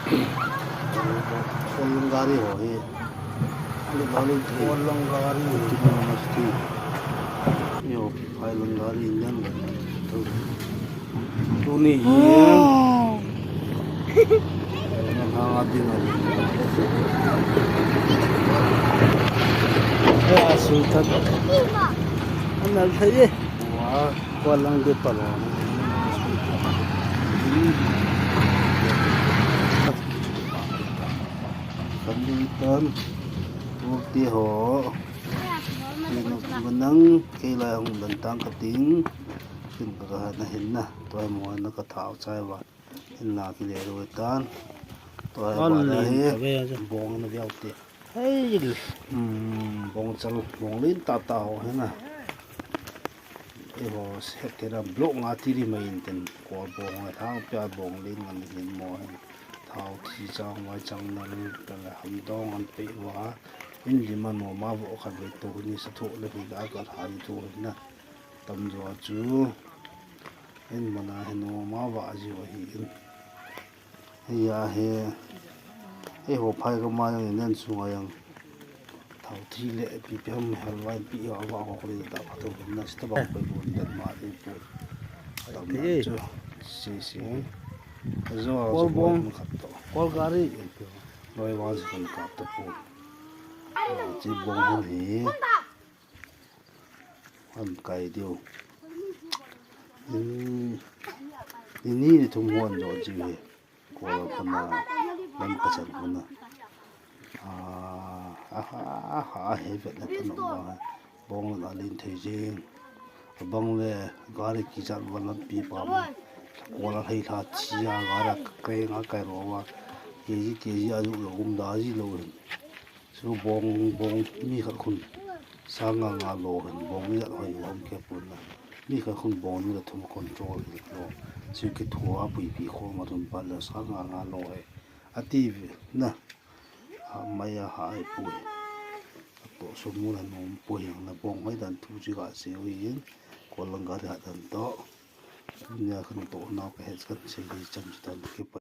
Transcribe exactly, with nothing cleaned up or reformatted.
Kolong gari ho hi. Kolong gari. Kolong gari. Yo, phai long gari nyan. Tuni hi. Wow. Nang a ding a ding. Ya, sultan. Anal thai ye. Wow. Kualang de pala. Kanding tan, ukti ho. Inu benang kei lai hung bentang kating. Kin ka na hin na, toi mo na ka thau chai ba. Hin na ki le ru tan. Toi ba na he. Bong na biau te. Hei, hmm, bong chal, bong lin ta ta ho hena. E ho set te ra block nga ti ri mai in ten kua bong a thang pia bong lin nga ni hin mo hen. Thau thi chang mai chang na lu pe le ham dong an pe wa. In di man mo ma bo khat be to ni sa thu le hi ga ka tha ni thu na. Tam zua chu. In mana hen o ma ba zi wa hi in. Hei a he, hei ho phai ka ma yang nen su nga yang. Thau thi le pi pi ham hel wai pi ya wa ho le da ka to na sta ba pe bu den ma de pu. Tam na chu si si. Zo a zo bong khat to. Kol gari. Loi wa zi kan kap to pu. Chi bong hon hi. An kai diu. Ni, ni, ni thum huan zo ji he. Ko la pana, lam ka chan pana. Ah, ah, ah, ah, he vet na pana ma. Bong na lin thei jing. Abang le gari ki chat wa lam pi pa ma. Ko la hei la chi a gari kai nga kai ro wa. K G, K G a zu lo gum da ji lo. Su bong, bong, mi khat khun sa nga nga lo hen, bong ni zat hoi wam ke pun na. Mi khat khun bong ni le thum control hi lo. Su ki thua pui pi kho ma thun pa le sa nga nga lo he. A ti na, ha mai a ha ai pui. A to su mu na nom pui hang na bong mai dan thu chi ga se wi in. Ko lang gari hat dan to. Nia kan to na ka het kan se li cham chi dan ke pa.